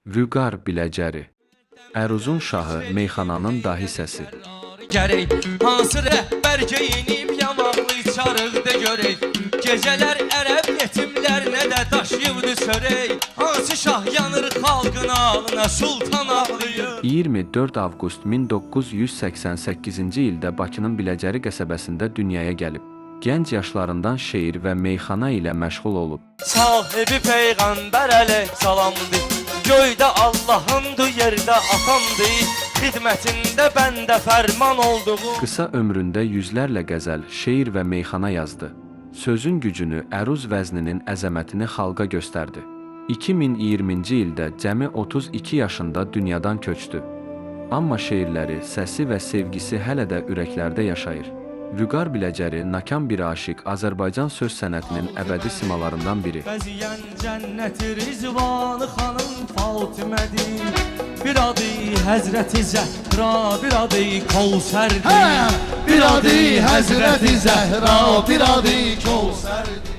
Vüqar Biləcəri. Əruzun şahı, meyxananın dahi səsi. Gərək hansı rəhbər geyinib yamaqlı çarıqda görək. Gecələr ərəb yetimlərinə də daşıyıbdı çörək. Hansı şah yanır xalqın ağlına, sultan ağlayır. 24 avqust 1988-ci ildə Bakının Biləcəri qəsəbəsində dünyaya gəlib. Gənc yaşlarından şeir və meyxana ilə məşğul olub. Sahibi Peyğəmbər əleyhissalamdır. Göydə Allahımdır, yerdə atamdır. Xidmətində bəndə fərman olduğu. Qısa ömründə yüzlərlə qəzəl, şeir və meyxana yazdı. Sözün gücünü, əruz vəzninin əzəmətini xalqa göstərdi. 2020-ci ildə cəmi 32 yaşında dünyadan köçdü. Amma şeirləri, səsi və sevgisi hələ də ürəklərdə yaşayır. Vüqar Biləcəri nakam bir aşiq, Azərbaycan söz sənətinin əbədi simalarından biri. Bəziyən cənnəti Rizvanı xanım Fatimədir. Bir adı Həzrəti Zəhra, bir adı Kövsərdir. Hə, bir adı Həzrəti Zəhra, bir adı Kövsərdir.